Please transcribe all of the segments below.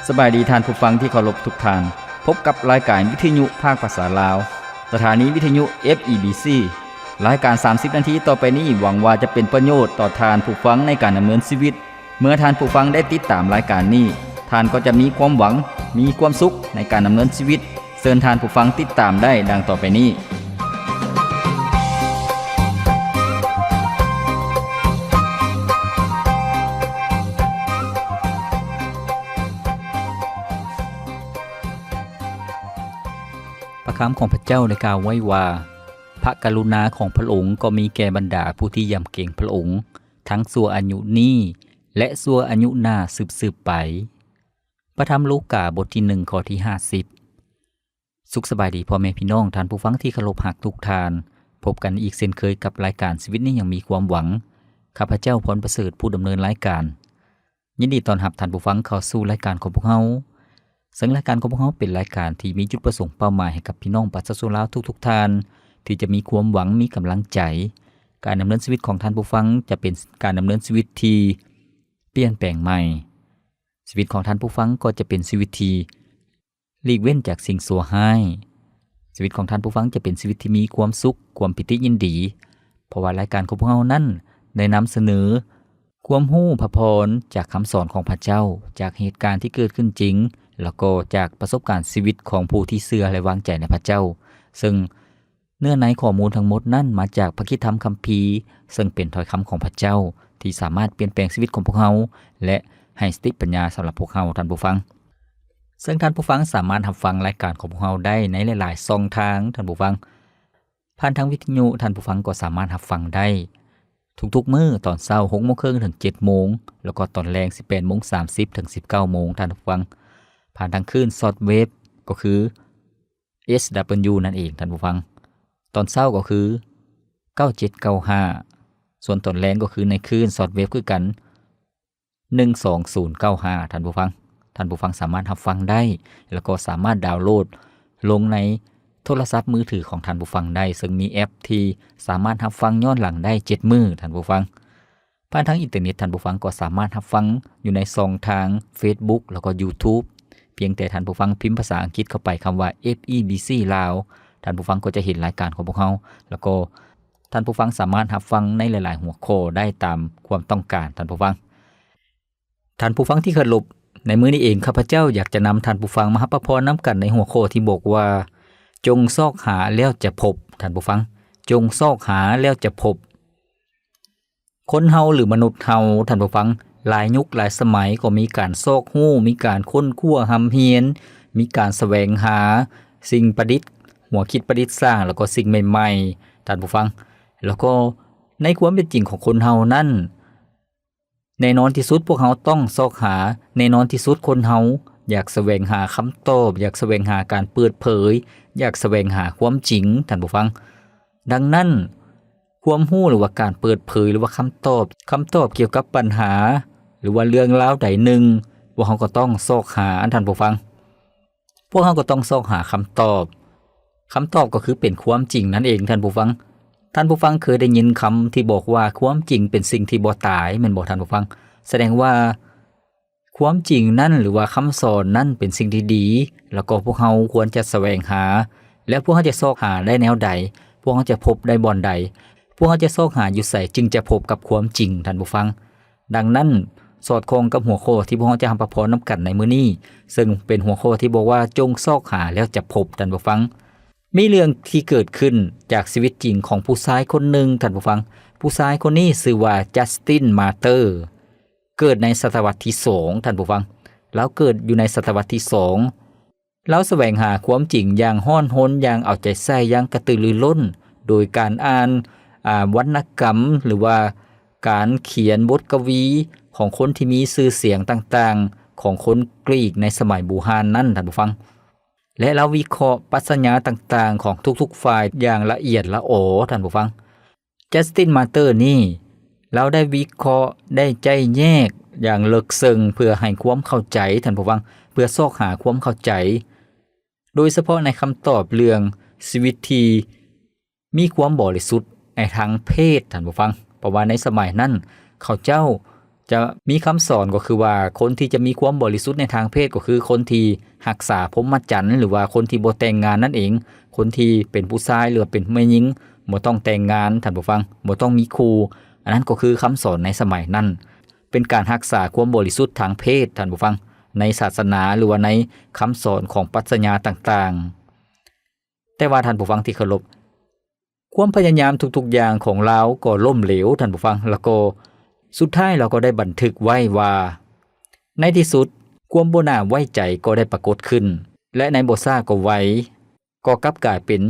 ສະບາຍດີທ່ານຜູ້ຟັງທີ່ເຄົາລົບທຸກທ່ານ. ພົບກັບລາຍການວິທະຍຸພາກພາສາລາວ, ສະຖານີວິທະຍຸ ເອຟ ອີ ບີ ຊີ. ລາຍການສາມສິບນາທີຕໍ່ໄປນີ້ ຫວັງວ່າຈະເປັນປະໂຫຍດຕໍ່ທ່ານຜູ້ຟັງໃນການດຳເນີນຊີວິດ. ເມື່ອທ່ານຜູ້ຟັງໄດ້ຕິດຕາມລາຍການນີ້, ທ່ານກໍຈະມີຄວາມຫວັງ, ມີຄວາມສຸກໃນການດຳເນີນຊີວິດ. ເຊີນທ່ານຜູ້ຟັງຕິດຕາມໄດ້ດັ່ງຕໍ່ໄປນີ້. ພະຄຳຂອງພະເຈົ້າໄດ້ກ່າວໄວ້ວ່າ, ພະກະລຸນາຂອງພະອົງກໍມີແກ່ບັນດາຜູ້ທີ່ຢຳເກງພະອົງ, ທັງຊົ່ວອາຍຸນີ້ ແລະ ຊົ່ວອາຍຸໜ້າສືບໆໄປ. ພະທຳລູກາ ບົດທີໜຶ່ງ ຂໍ້ທີຫ້າສິບ. ສຸກສະບາຍດີພໍ່ແມ່ພີ່ນ້ອງທ່ານຜູ້ຟັງທີ່ເຄົາລົບຮັກທຸກທ່ານ. ພົບກັນອີກເຊັ່ນເຄີຍກັບລາຍການຊີວິດນີ້ຍັງມີຄວາມຫວັງ. ຂ້າພະເຈົ້າ ພອນປະເສີດ ຜູ້ດຳເນີນລາຍການ. ຍິນດີຕ້ອນຮັບທ່ານຜູ້ຟັງເຂົ້າສູ່ລາຍການຂອງພວກເຮົາ. ເຊິ່ງລາຍການຂອງພວກເຮົາເປັນລາຍການທີ່ມີຈຸດປະສົງເປົ້າໝາຍໃຫ້ກັບພີ່ນ້ອງປະຊາຊົນລາວທຸກໆທ່ານ ທີ່ຈະມີຄວາມຫວັງ, ມີກຳລັງໃຈ. ການດຳເນີນຊີວິດຂອງທ່ານຜູ້ຟັງຈະເປັນການດຳເນີນຊີວິດທີ່ປ່ຽນແປງໃໝ່. ຊີວິດຂອງທ່ານຜູ້ຟັງກໍຈະເປັນຊີວິດທີ່ ຫຼີກເວັ້ນຈາກສິ່ງຊົ່ວຮ້າຍ. ຊີວິດຂອງທ່ານຜູ້ຟັງຈະເປັນຊີວິດທີ່ມີຄວາມສຸກ, ຄວາມປີຕິຍິນດີ, ເພາະວ່າລາຍການຂອງພວກເຮົານັ້ນໄດ້ນຳສະເໜີຄວາມຮູ້ພະພອນຈາກຄຳສອນຂອງພະເຈົ້າ, ຈາກເຫດການທີ່ເກີດຂຶ້ນຈິງ, ແລ້ວກໍຈາກປະສົບການຊີວິດຂອງຜູ້ທີ່ເຊື່ອ ແລະ ວາງໃຈໃນພະເຈົ້າ. ເຊິ່ງ ເນື້ອໃນຂໍ້ມູນທັງໝົດນັ້ນມາຈາກພະຄຣິສຕະທຳຄຳພີ, ເຊິ່ງເປັນຖ້ອຍຄຳຂອງພະເຈົ້າ ທີ່ສາມາດປ່ຽນແປງຊີວິດຂອງພວກເຮົາ ແລະ ໃຫ້ສະຕິປັນຍາສຳລັບພວກເຮົາ, ທ່ານຜູ້ຟັງ. ເຊິ່ງທ່ານຜູ້ຟັງສາມາດຮັບຟັງລາຍການຂອງພວກເຮົາໄດ້ໃນຫຼາຍໆຊ່ອງທາງ, ທ່ານຜູ້ຟັງ. ຜ່ານທາງວິທະຍຸ, ທ່ານຜູ້ຟັງກໍສາມາດຮັບຟັງໄດ້ທຸກໆມື້ ຕອນເຊົ້າ ຫົກໂມງເຄິ່ງ ເຖິງ ເຈັດໂມງ, ແລ້ວກໍຕອນແລງ ສິບແປດໂມງສາມສິບ ເຖິງ ສິບເກົ້າໂມງ, ທ່ານຜູ້ຟັງ. ຜ່ານທາງຄື້ນຊອດເວບ ກໍຄື ເອສດັບເບິນຢູ ນັ້ນເອງ ທ່ານຜູ້ຟັງ. ຕອນເຊົ້າກໍຄື ເກົ້າເຈັດເກົ້າຫ້າ, ສ່ວນຕອນແລງກໍຄືໃນຄື້ນຊອດເວບຄືກັນ ໜຶ່ງສອງສູນເກົ້າຫ້າ ທ່ານຜູ້ຟັງ. ທ່ານຜູ້ຟັງສາມາດຮັບຟັງໄດ້ ແລ້ວກໍສາມາດດາວໂຫຼດລົງໃນໂທລະສັບມືຖືຂອງທ່ານຜູ້ຟັງໄດ້, ເຊິ່ງມີແອັບທີ່ສາມາດຮັບຟັງຍ້ອນຫຼັງໄດ້ເຈັດມື້, ທ່ານຜູ້ຟັງ. ຜ່ານທາງອິນເຕີເນັດ, ທ່ານຜູ້ຟັງກໍສາມາດຮັບຟັງຢູ່ໃນຊ່ອງທາງເຟສບຸກ ແລ້ວກໍຢູທູບ. ພຽງແຕ່ທ່ານຜູ້ຟັງພິມພາສາອັງກິດເຂົ້າໄປຄຳວ່າ ເອຟ ອີ ບີ ຊີ ລາວ, ທ່ານຜູ້ຟັງກໍຈະເຫັນລາຍການຂອງພວກເຮົາ, ແລ້ວກໍທ່ານຜູ້ຟັງສາມາດຮັບຟັງໃນຫຼາຍໆຫົວຂໍ້ໄດ້ຕາມຄວາມຕ້ອງການ, ທ່ານຜູ້ຟັງ. ທ່ານຜູ້ຟັງທີ່ເຄົາລົບ, ໃນມື້ນີ້ເອງ ຂ້າພະເຈົ້າຢາກຈະນຳທ່ານຜູ້ຟັງມາຮັບພະພອນນຳກັນໃນຫົວຂໍ້ທີ່ບອກວ່າ, ຈົ່ງຊອກຫາແລ້ວຈະພົບ, ທ່ານຜູ້ຟັງ, ຈົ່ງຊອກຫາແລ້ວຈະພົບ. ຄົນເຮົາ ຫຼື ມະນຸດເຮົາ, ທ່ານຜູ້ຟັງ, ຫຼາຍຍຸກຫຼາຍສະໄໝກໍມີການຊອກຮູ້, ມີການຄົ້ນຄວ້າຮ່ຳຮຽນ, ມີການສະແຫວງຫາສິ່ງປະດິດ, ຫົວຄິດປະດິດສ້າງ, ແລ້ວກໍສິ່ງໃໝ່ໆ, ທ່ານຜູ້ຟັງ. ແລ້ວກໍໃນຄວາມເປັນຈິງຂອງຄົນເຮົານັ້ນ, ແນ່ນອນທີ່ສຸດພວກເຮົາຕ້ອງຊອກຫາ, ແນ່ນອນທີ່ສຸດຄົນເຮົາຢາກສະແຫວງຫາຄຳຕອບ, ຢາກສະແຫວງຫາການເປີດເຜີຍ, ຢາກສະແຫວງຫາຄວາມຈິງ, ທ່ານຜູ້ຟັງ. ດັ່ງນັ້ນ, ຄວາມຮູ້ ຫຼືວ່າການເປີດເຜີຍ ຫຼືວ່າຄຳຕອບ, ຄຳຕອບກ່ຽວກັບບັນຫາ ຫຼືວ່າເລື່ອງລາວໃດໜຶ່ງ, ພວກເຮົາກໍຕ້ອງຊອກຫາ, ທ່ານຜູ້ຟັງ. ພວກເຮົາກໍຕ້ອງຊອກຫາຄຳຕອບ. ຄຳຕອບກໍຄືເປັນຄວາມຈິງນັ້ນເອງ, ທ່ານຜູ້ຟັງ. ທ່ານຜູ້ຟັງເຄີຍໄດ້ຍິນຄຳທີ່ບອກວ່າ ຄວາມຈິງເປັນສິ່ງທີ່ບໍ່ຕາຍ, ແມ່ນບໍ່, ທ່ານຜູ້ຟັງ? ສະແດງວ່າ ຄວາມຈິງນັ້ນ ຫຼືວ່າຄຳສອນນັ້ນເປັນສິ່ງທີ່ດີ, ແລ້ວກໍພວກເຮົາຄວນຈະສະແຫວງຫາ, ແລະ ພວກເຮົາຈະຊອກຫາໄດ້ແນວໃດ? ພວກເຮົາຈະພົບໄດ້ບ່ອນໃດ? ພວກເຮົາຈະຊອກຫາຢູ່ໃສຈຶ່ງຈະພົບກັບຄວາມຈິງ, ທ່ານຜູ້ຟັງ? ດັ່ງນັ້ນ, ສອດຄ່ອງກັບຫົວຂໍ້ທີ່ພວກເຮົາຈະຮັບພະພອນນຳກັນໃນມື້ນີ້, ເຊິ່ງເປັນຫົວຂໍ້ທີ່ບອກວ່າ ຈົ່ງຊອກຫາແລ້ວຈະພົບ, ທ່ານຜູ້ຟັງ. ມີເລື່ອງທີ່ເກີດຂຶ້ນຈາກຊີວິດຈິງຂອງຜູ້ຊາຍຄົນໜຶ່ງ, ທ່ານຜູ້ຟັງ. ຜູ້ຊາຍຄົນນີ້ຊື່ວ່າ Justin Martyr. ເກີດໃນສະຕະວັດທີສອງ, ທ່ານຜູ້ຟັງ. ລາວເກີດຢູ່ໃນສະຕະວັດທີສອງ. ລາວສະແຫວງຫາຄວາມຈິງຢ່າງຮ້ອນຮົນ, ຢ່າງເອົາໃຈໃສ່, ຢ່າງກະຕືລືລົ້ນ, ໂດຍການອ່ານ, ອ່າ, ວັນນະກຳ ຫຼືວ່າການຂຽນບົດກະວີຂອງຄົນທີ່ມີຊື່ສຽງຕ່າງໆ ຂອງຄົນກຣີກໃນສະໄໝບູຮານນັ້ນ, ທ່ານຜູ້ຟັງ. ແລະ ລາວວິເຄາະປັດຊະຍາຕ່າງໆຂອງທຸກໆຝ່າຍຢ່າງລະອຽດລະອໍ, ທ່ານຜູ້ຟັງ. Justin Martyr ນີ້ ລາວໄດ້ວິເຄາະ, ໄດ້ໄຈ້ແຍກຢ່າງເລິກເຊິ່ງເພື່ອໃຫ້ຄວາມເຂົ້າໃຈ, ທ່ານຜູ້ຟັງ, ເພື່ອຊອກຫາຄວາມເຂົ້າໃຈ, ໂດຍສະເພາະໃນຄຳຕອບເລື່ອງຊີວິດທີ່ມີຄວາມບໍລິສຸດໃນທາງເພດ, ທ່ານຜູ້ຟັງ. ເພາະວ່າໃນສະໄໝນັ້ນ ເຂົາເຈົ້າ ຈະມີຄຳສອນກໍຄືວ່າ ຄົນທີ່ຈະມີຄວາມບໍລິສຸດໃນທາງເພດ ກໍຄືຄົນທີ່ຮັກສາພົມມະຈັນ ຫຼືວ່າຄົນທີ່ບໍ່ແຕ່ງງານນັ້ນເອງ, ຄົນທີ່ເປັນຜູ້ຊາຍ ຫຼືວ່າເປັນແມ່ຍິງ ບໍ່ຕ້ອງແຕ່ງງານ, ທ່ານຜູ້ຟັງ, ບໍ່ຕ້ອງມີຄູ່. ອັນນັ້ນກໍຄືຄຳສອນໃນສະໄໝນັ້ນ ເປັນການຮັກສາຄວາມບໍລິສຸດທາງເພດ, ທ່ານຜູ້ຟັງ, ໃນສາສະໜາ ຫຼືວ່າໃນຄຳສອນຂອງປັດຊະຍາຕ່າງໆ. ແຕ່ວ່າທ່ານຜູ້ຟັງທີ່ເຄົາລົບ, ຄວາມພະຍາຍາມທຸກໆຢ່າງຂອງລາວກໍລົ້ມເຫຼວ, ທ່ານຜູ້ຟັງ, ແລ້ວກໍສຸດທ້າຍລາວກໍໄດ້ບັນທຶກໄວ້ວ່າ ໃນທີ່ສຸດຄວາມບໍ່ໜ້າໄວ້ໃຈກໍໄດ້ປາກົດຂຶ້ນ ແລະ ໃນບໍ່ຊ້າກໍໄວ ກໍກັບກາຍເປັນ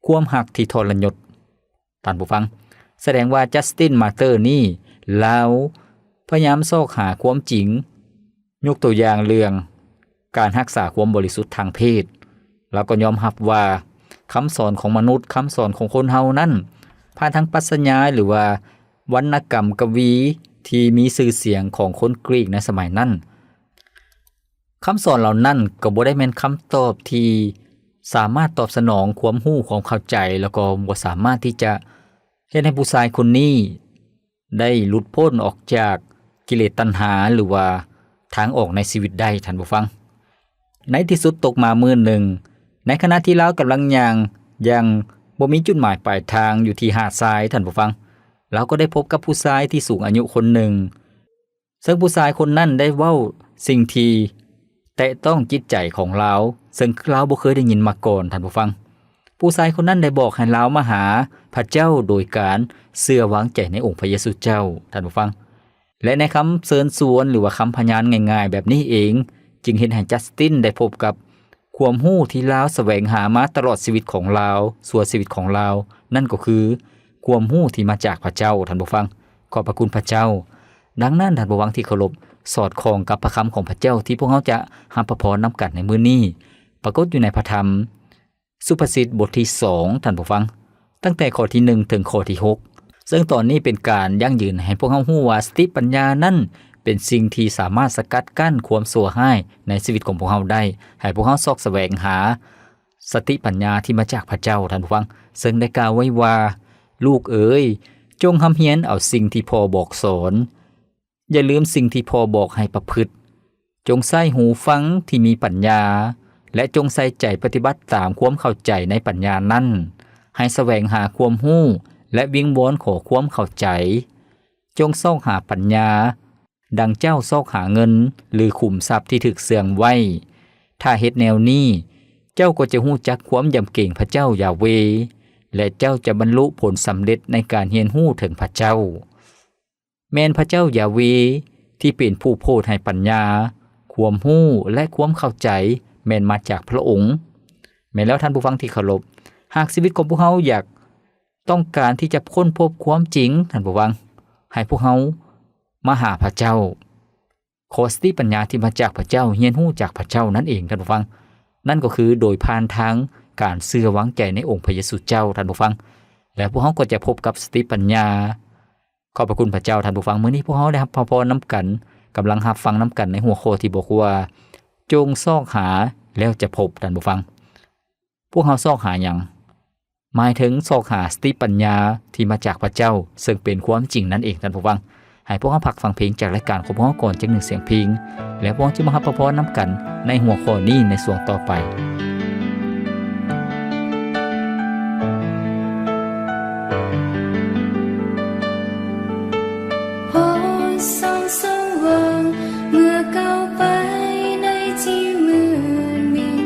ຄວາມຮັກທີ່ທໍລະຍົດ. ທ່ານຜູ້ຟັງ, ສະແດງວ່າ Justin Martyr ນີ້ ລາວພະຍາຍາມຊອກຫາຄວາມຈິງ, ຍົກຕົວຢ່າງເລື່ອງການຮັກສາຄວາມບໍລິສຸດທາງເພດ. ລາວກໍຍອມຮັບວ່າ ຄຳສອນຂອງມະນຸດ, ຄຳສອນຂອງຄົນເຮົານັ້ນ ຜ່ານທາງປັດຊະຍາ ຫຼືວ່າວັນນະກຳກະວີທີ່ມີຊື່ສຽງຂອງຄົນກຣີກໃນສະໄໝນັ້ນ, ຄຳສອນເຫຼົ່ານັ້ນກໍບໍ່ໄດ້ແມ່ນຄຳຕອບທີ່ສາມາດຕອບສະໜອງຄວາມຮູ້ຄວາມເຂົ້າໃຈ, ແລ້ວກໍບໍ່ສາມາດທີ່ຈະເຮັດໃຫ້ຜູ້ຊາຍຄົນນີ້ໄດ້ຫຼຸດພົ້ນອອກຈາກກິເລດຕັນຫາ ຫຼືວ່າທາງອອກໃນຊີວິດໄດ້, ທ່ານຜູ້ຟັງ. ໃນທີ່ສຸດຕົກມາມື້ໜຶ່ງ, ໃນຂະນະທີ່ລາວກຳລັງຍ່າງຢ່າງບໍ່ມີຈຸດໝາຍປາຍທາງຢູ່ທີ່ຫາດຊາຍ, ທ່ານຜູ້ຟັງ, ລາວກໍໄດ້ພົບກັບຜູ້ຊາຍທີ່ສູງອາຍຸຄົນໜຶ່ງ, ເຊິ່ງຜູ້ຊາຍຄົນນັ້ນໄດ້ເວົ້າສິ່ງທີ່ແຕະຕ້ອງຈິດໃຈຂອງລາວ, ເຊິ່ງລາວບໍ່ເຄີຍໄດ້ຍິນມາກ່ອນ, ທ່ານຜູ້ຟັງ. ຜູ້ຊາຍຄົນນັ້ນໄດ້ບອກໃຫ້ລາວມາຫາພະເຈົ້າໂດຍການເຊື່ອວາງໃຈໃນອົງພະເຢຊູເຈົ້າ, ທ່ານຜູ້ຟັງ. ແລະ ໃນຄຳເຊີນຊວນ ຫຼືວ່າຄຳພະຍານງ່າຍໆແບບນີ້ເອງ, ຈຶ່ງເຮັດໃຫ້ Justin ໄດ້ພົບກັບຄວາມຮູ້ທີ່ລາວສະແຫວງຫາມາຕະຫຼອດຊີວິດຂອງລາວ, ຊົ່ວຊີວິດຂອງລາວ, ນັ້ນກໍຄືຄວາມຮູ້ທີ່ມາຈາກພະເຈົ້າ, ທ່ານຜູ້ຟັງ. ຂອບພະຄຸນພະເຈົ້າ. ດັ່ງນັ້ນ, ທ່ານຜູ້ຟັງທີ່ເຄົາລົບ, ສອດຄ່ອງກັບພະຄຳຂອງພະເຈົ້າທີ່ພວກເຮົາຈະຮັບພະພອນນຳກັນໃນມື້ນີ້, ປາກົດຢູ່ໃນພະທຳສຸພາສິດບົດທີສອງ, ທ່ານຜູ້ຟັງ, ຕັ້ງແຕ່ຂໍ້ທີໜຶ່ງເຖິງຂໍ້ທີຫົກ, ເຊິ່ງຕອນນີ້ເປັນການຢັ້ງຢືນໃຫ້ພວກເຮົາຮູ້ວ່າ ສະຕິປັນຍານັ້ນເປັນສິ່ງທີ່ສາມາດສະກັດກັ້ນຄວາມຊົ່ວຮ້າຍໃນຊີວິດຂອງພວກເຮົາໄດ້, ໃຫ້ພວກເຮົາຊອກສະແຫວງຫາສະຕິປັນຍາທີ່ມາຈາກພະເຈົ້າ, ທ່ານຜູ້ຟັງ, ເຊິ່ງໄດ້ກ່າວໄວ້ວ່າ, ລູກເອີຍ, ຈົ່ງຮ່ຳຮຽນເອົາສິ່ງທີ່ພໍ່ບອກສອນ, ຢ່າລືມສິ່ງທີ່ພໍ່ບອກໃຫ້ປະພຶດ. ຈົ່ງໃຊ້ຫູຟັງທີ່ມີປັນຍາ ແລະ ຈົ່ງໃສ່ໃຈປະຕິບັດຕາມຄວາມເຂົ້າໃຈໃນປັນຍານັ້ນ. ໃຫ້ສະແຫວງຫາຄວາມຮູ້ ແລະ ວິງວອນຂໍຄວາມເຂົ້າໃຈ. ຈົ່ງຊອກຫາປັນຍາ ດັ່ງເຈົ້າຊອກຫາເງິນ ຫຼື ຂຸມຊັບທີ່ຖືກເຊື່ອງໄວ້. ຖ້າເຮັດແນວນີ້, ເຈົ້າກໍຈະຮູ້ຈັກຄວາມຢຳເກງພະເຈົ້າຢາເວ, ແລະ ເຈົ້າຈະບັນລຸຜົນສຳເລັດໃນການຮຽນຮູ້ເຖິງພະເຈົ້າ. ແມ່ນພະເຈົ້າຢາເວທີ່ເປັນຜູ້ໂພດໃຫ້ປັນຍາ, ຄວາມຮູ້ ແລະ ຄວາມເຂົ້າໃຈແມ່ນມາຈາກພະອົງ. ແມ່ນແລ້ວທ່ານຜູ້ຟັງທີ່ເຄົາລົບ, ຫາກຊີວິດຂອງພວກເຮົາຢາກຕ້ອງການທີ່ຈະຄົ້ນພົບຄວາມຈິງ, ທ່ານຜູ້ຟັງ, ໃຫ້ພວກເຮົາມາຫາພະເຈົ້າ. ຂໍສະຕິປັນຍາທີ່ມາຈາກພະເຈົ້າ, ຮຽນຮູ້ຈາກພະເຈົ້ານັ້ນເອງ, ທ່ານຜູ້ຟັງ. ນັ້ນກໍຄືໂດຍຜ່ານທາງການເຊື່ອວາງໃຈໃນອົງພະເຢຊູເຈົ້າ, ທ່ານຜູ້ຟັງ. ແລ້ວພວກເຮົາກໍຈະພົບກັບສະຕິປັນຍາ. ຂອບພະຄຸນພະເຈົ້າ, ທ່ານຜູ້ຟັງ. ມື້ນີ້ພວກເຮົາໄດ້ຮັບພະພອນນຳກັນ, ກຳລັງຮັບຟັງນຳກັນໃນຫົວຂໍ້ທີ່ບອກວ່າ, ຈົ່ງຊອກຫາແລ້ວຈະພົບ, ທ່ານຜູ້ຟັງ. ພວກເຮົາຊອກຫາຫຍັງ? ໝາຍເຖິງຊອກຫາສະຕິປັນຍາທີ່ມາຈາກພະເຈົ້າ, ເຊິ່ງເປັນຄວາມຈິງນັ້ນເອງ, ທ່ານຜູ້ຟັງ. ໃຫ້ພວກເຮົາພັກຟັງເພງຈາກລາຍການຂອງພວກເຮົາກ່ອນຈັກໜຶ່ງສຽງເພງ, ແລ້ວພວກເຮົາຈະມາຮັບພະພອນນຳກັນໃນຫົວຂໍ້ນີ້ໃນຊ່ວງຕໍ່ໄປ. ພໍສ່ອງສະຫວ່າງເມື່ອກ້າວໄປໃນທີ່ມືດມິດ,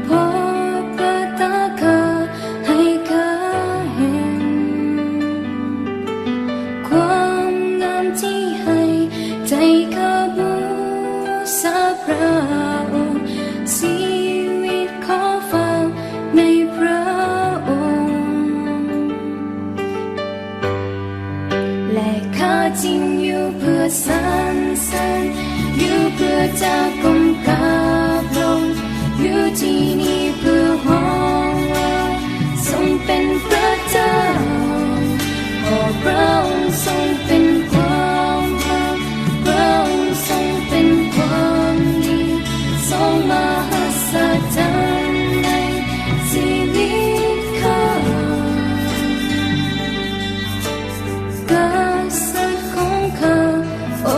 ພໍພະຕາຂ້າໃຫ້ຂ້າເຫັນຄວາມງາມທີ່ໃຫ້ໃຈຂ້າບູຊາພະອົງ, ຊີວິດຂໍຝາກໃນພະອົງ. ແລະຂ້າຈິງຢູ່ເພື່ອສັນເສີນ, ຢູ່ເພື່ອຈະກົ້ມກາບລົງ, ຢູ່ທີ່ນີ້ເພື່ອຮ້ອງວ່າ ຊົງເປັນພະເຈົ້າ, ເພາະພະອົງຊົງເປັນຄວາມຮັກ, ພະອົງຊົງເປັນຄວາມດີ, ຊົງມະຫັດສະຈັນໃນຊີວິດຂ້າ. ກະສັດຂອງຂ້າ, ໂອ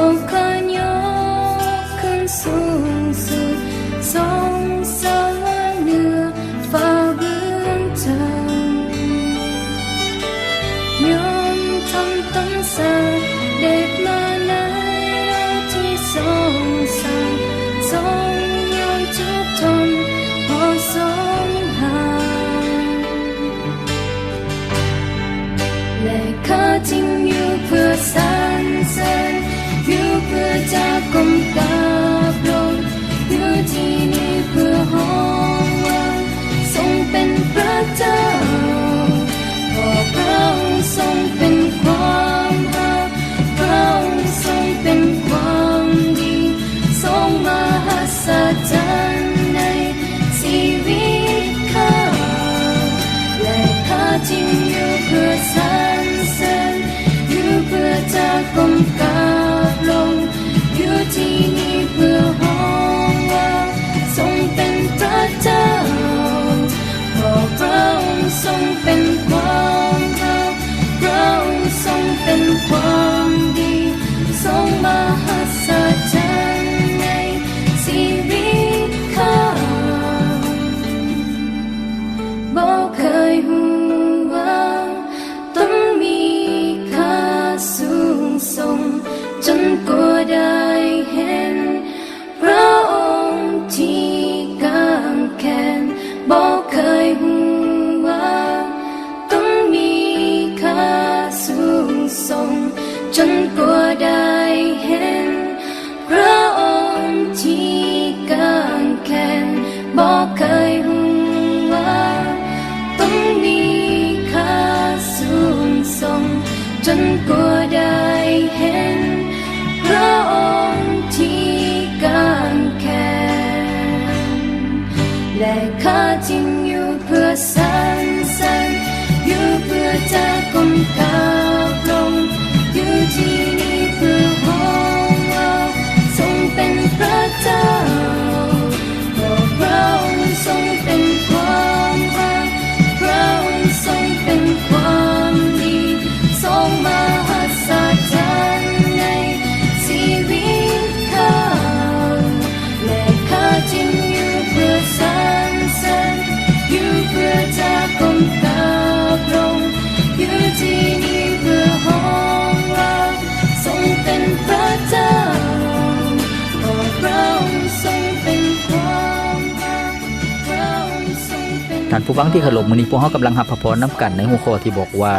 ຜູ້ຟັງທີ່ເຄົາລົບ, ມື້ນີ້ພວກເຮົາກຳລັງຮັບພະພອນນຳກັນໃນຫົວຂໍ້ທີ່ບອກວ່າ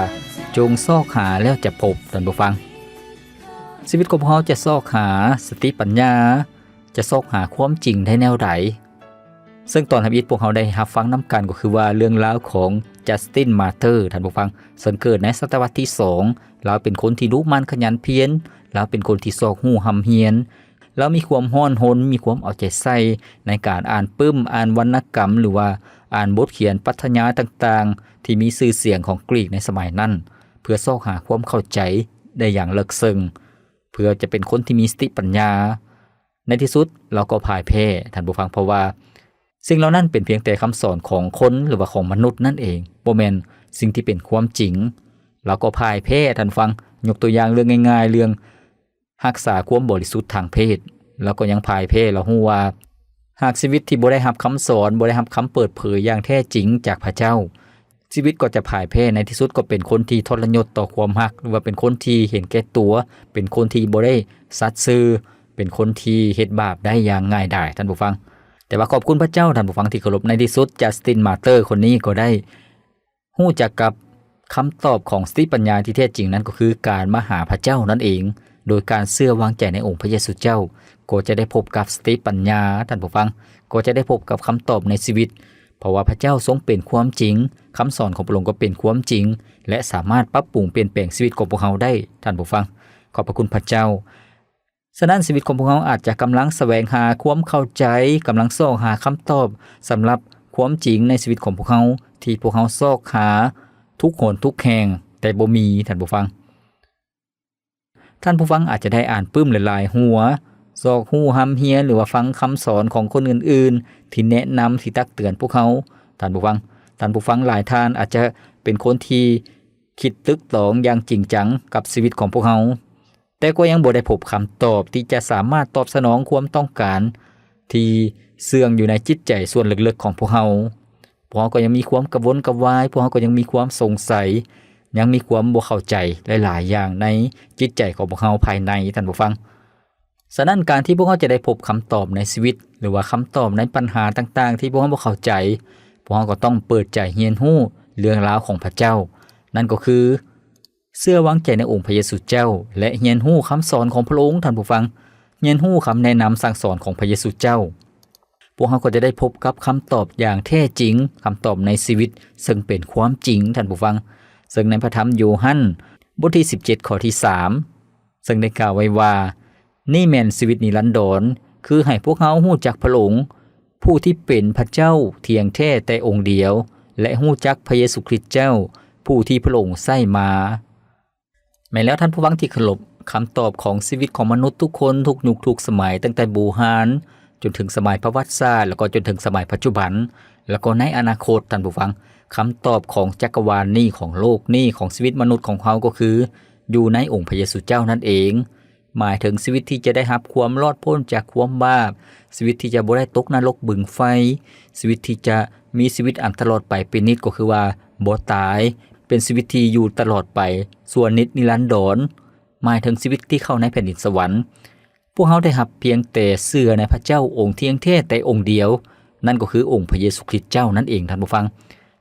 ຈົ່ງຊອກຫາແລ້ວຈະພົບ. ທ່ານຜູ້ຟັງ, ຊີວິດຂອງພວກເຮົາຈະຊອກຫາສະຕິປັນຍາ, ຈະຊອກຫາຄວາມຈິງໄດ້ແນວໃດ? ເຊິ່ງຕອນທຳອິດພວກເຮົາໄດ້ຮັບຟັງນຳກັນກໍຄືວ່າເລື່ອງລາວຂອງ Justin Martyr ທ່ານຜູ້ຟັງ, ເຊິ່ງເກີດໃນສະຕະວັດທີສອງ, ລາວເປັນຄົນທີ່ດຸໝັ່ນຂະຫຍັນພຽນ, ລາວເປັນຄົນທີ່ຊອກຮູ້ຮ່ຳຮຽນ, ລາວມີຄວາມຮ້ອນຮົນ, ມີຄວາມເອົາໃຈໃສ່ໃນການອ່ານປຶ້ມ, ອ່ານວັນນະກຳ ຫຼືວ່າອ່ານບົດຂຽນປັດຊະຍາຕ່າງໆ ທີ່ມີຊື່ສຽງຂອງກຣີກໃນສະໄໝນັ້ນ, ເພື່ອຊອກຫາຄວາມເຂົ້າໃຈໄດ້ຢ່າງເລິກເຊິ່ງ, ເພື່ອຈະເປັນຄົນທີ່ມີສະຕິປັນຍາ. ໃນທີ່ສຸດລາວກໍພ່າຍແພ້, ທ່ານຜູ້ຟັງ, ເພາະວ່າສິ່ງເຫຼົ່ານັ້ນເປັນພຽງແຕ່ຄຳສອນຂອງຄົນ ຫຼືວ່າຂອງມະນຸດນັ້ນເອງ, ບໍ່ແມ່ນສິ່ງທີ່ເປັນຄວາມຈິງ. ລາວກໍພ່າຍແພ້, ທ່ານຜູ້ຟັງ, ຍົກຕົວຢ່າງເລື່ອງງ່າຍໆ, ເລື່ອງຮັກສາຄວາມບໍລິສຸດທາງເພດ, ລາວກໍຍັງພ່າຍແພ້. ລາວຮູ້ວ່າຫາກຊີວິດທີ່ບໍ່ໄດ້ຮັບຄຳສອນ, ບໍ່ໄດ້ຮັບຄຳເປີດເຜີຍຢ່າງແທ້ຈິງຈາກພະເຈົ້າ, ຊີວິດກໍຈະພ່າຍແພ້, ໃນທີ່ສຸດກໍເປັນຄົນທີ່ທໍລະຍົດຕໍ່ຄວາມຮັກ, ຫຼືວ່າເປັນຄົນທີ່ເຫັນແກ່ຕົວ, ເປັນຄົນທີ່ບໍ່ໄດ້ສັດຊື່, ເປັນຄົນທີ່ເຮັດບາບໄດ້ຢ່າງງ່າຍດາຍ, ທ່ານຜູ້ຟັງ. ແຕ່ວ່າຂອບຄຸນພະເຈົ້າ, ທ່ານຜູ້ຟັງທີ່ເຄົາລົບ, ໃນທີ່ສຸດ Justin Martyr ຄົນນີ້ກໍໄດ້ຮູ້ຈັກກັບຄຳຕອບຂອງສະຕິປັນຍາທີ່ແທ້ຈິງ, ນັ້ນກໍຄືການມາຫາພະເຈົ້ານັ້ນເອງ, ໂດຍການເຊື່ອວາງໃຈໃນອົງພະເຢຊູເຈົ້າ, ກໍຈະໄດ້ພົບກັບສະຕິປັນຍາ, ທ່ານຜູ້ຟັງ, ກໍຈະໄດ້ພົບກັບຄຳຕອບໃນຊີວິດ, ເພາະວ່າພະເຈົ້າຊົງເປັນຄວາມຈິງ, ຄຳສອນຂອງພະອົງກໍເປັນຄວາມຈິງ ແລະ ສາມາດປັບປຸງປ່ຽນແປງຊີວິດຂອງພວກເຮົາໄດ້, ທ່ານຜູ້ຟັງ. ຂອບພະຄຸນພະເຈົ້າ. ສະນັ້ນ, ຊີວິດຂອງພວກເຮົາອາດຈະກຳລັງສະແຫວງຫາຄວາມເຂົ້າໃຈ, ກຳລັງຊອກຫາຄຳຕອບສຳລັບຄວາມຈິງໃນຊີວິດຂອງພວກເຮົາ ທີ່ພວກເຮົາຊອກຫາທຸກຫົນທຸກແຫ່ງ, ແຕ່ບໍ່ມີ, ທ່ານຜູ້ຟັງ. ທ່ານຜູ້ຟັງອາດຈະໄດ້ອ່ານປຶ້ມຫຼາຍໆຫົວ, ຊອກຮູ້ຮ່ຳຮຽນ ຫຼືວ່າຟັງຄຳສອນຂອງຄົນອື່ນໆ ທີ່ແນະນຳ, ທີ່ຕັກເຕືອນພວກເຮົາ, ທ່ານຜູ້ຟັງ. ທ່ານຜູ້ຟັງຫຼາຍທ່ານອາດຈະເປັນຄົນທີ່ຄິດຕຶກຕອງຢ່າງຈິງຈັງກັບຊີວິດຂອງພວກເຮົາ, ແຕ່ກໍຍັງບໍ່ໄດ້ພົບຄຳຕອບທີ່ຈະສາມາດຕອບສະໜອງຄວາມຕ້ອງການທີ່ເຊື່ອງຢູ່ໃນຈິດໃຈສ່ວນເລິກໆຂອງພວກເຮົາ. ພວກເຮົາກໍຍັງມີຄວາມກະວົນກະວາຍ, ພວກເຮົາກໍຍັງມີຄວາມສົງໄສ, ຍັງມີຄວາມບໍ່ເຂົ້າໃຈຫຼາຍໆຢ່າງໃນຈິດໃຈຂອງພວກເຮົາພາຍໃນ, ທ່ານຜູ້ຟັງ. ສະນັ້ນ, ການທີ່ພວກເຮົາຈະໄດ້ພົບຄຳຕອບໃນຊີວິດ ຫຼືວ່າຄຳຕອບໃນບັນຫາຕ່າງໆທີ່ພວກເຮົາບໍ່ເຂົ້າໃຈ, ພວກເຮົາກໍຕ້ອງເປີດໃຈຮຽນຮູ້ເລື່ອງລາວຂອງພະເຈົ້າ, ນັ້ນກໍຄື ເຊື່ອວາງໃຈໃນອົງພະເຢຊູເຈົ້າ ແລະ ຮຽນຮູ້ຄຳສອນຂອງພະອົງ, ທ່ານຜູ້ຟັງ, ຮຽນຮູ້ຄຳແນະນຳສັ່ງສອນຂອງພະເຢຊູເຈົ້າ. ພວກເຮົາກໍຈະໄດ້ພົບກັບຄຳຕອບຢ່າງແທ້ຈິງ, ຄຳຕອບໃນຊີວິດເຊິ່ງເປັນຄວາມຈິງ, ທ່ານຜູ້ຟັງ. ເຊິ່ງໃນພະທຳໂຢຮັນ ບົດທີສິບເຈັດ ຂໍ້ທີສາມ ເຊິ່ງໄດ້ກ່າວໄວ້ວ່າ, ນີ້ແມ່ນຊີວິດນິລັນດອນ, ຄືໃຫ້ພວກເຮົາຮູ້ຈັກພະອົງ, ຜູ້ທີ່ເປັນພະເຈົ້າທ່ຽງແທ້ແຕ່ອົງດຽວ ແລະ ຮູ້ຈັກພະເຢຊູຄຣິດເຈົ້າ, ຜູ້ທີ່ພະອົງໃຊ້ມາ. ແມ່ນແລ້ວ, ທ່ານຜູ້ຟັງທີ່ເຄົາລົບ, ຄຳຕອບຂອງຊີວິດຂອງມະນຸດທຸກຄົນ, ທຸກຍຸກ, ທຸກສະໄໝ, ຕັ້ງແຕ່ບູຮານ ຈົນເຖິງສະໄໝປະຫວັດສາດ, ແລ້ວກໍຈົນເຖິງສະໄໝປັດຈຸບັນ, ແລ້ວກໍໃນອະນາຄົດ, ທ່ານຜູ້ຟັງ, ຄຳຕອບຂອງຈັກກະວານນີ້, ຂອງໂລກນີ້, ຂອງຊີວິດມະນຸດຂອງເຮົາກໍຄື ຢູ່ໃນອົງພະເຢຊູເຈົ້ານັ້ນເອງ. ໝາຍເຖິງຊີວິດທີ່ຈະໄດ້ຮັບຄວາມລອດພົ້ນຈາກຄວາມບາບ, ຊີວິດທີ່ຈະບໍ່ໄດ້ຕົກນະລົກບຶງໄຟ, ຊີວິດທີ່ຈະມີຊີວິດອັນຕະຫຼອດໄປເປັນນິດ, ກໍຄືວ່າບໍ່ຕາຍ, ເປັນຊີວິດທີ່ຢູ່ຕະຫຼອດໄປ, ຊົ່ວນິດນິລັນດອນ, ໝາຍເຖິງຊີວິດທີ່ເຂົ້າໃນແຜ່ນດິນສະຫວັນ. ພວກເຮົາໄດ້ຮັບພຽງແຕ່ເຊື່ອໃນພະເຈົ້າອົງທ່ຽງແທ້ແຕ່ອົງດຽວ, ນັ້ນກໍຄືອົງພະເຢຊູຄຣິດເຈົ້ານັ້ນເອງ, ທ່ານຜູ້ຟັງ.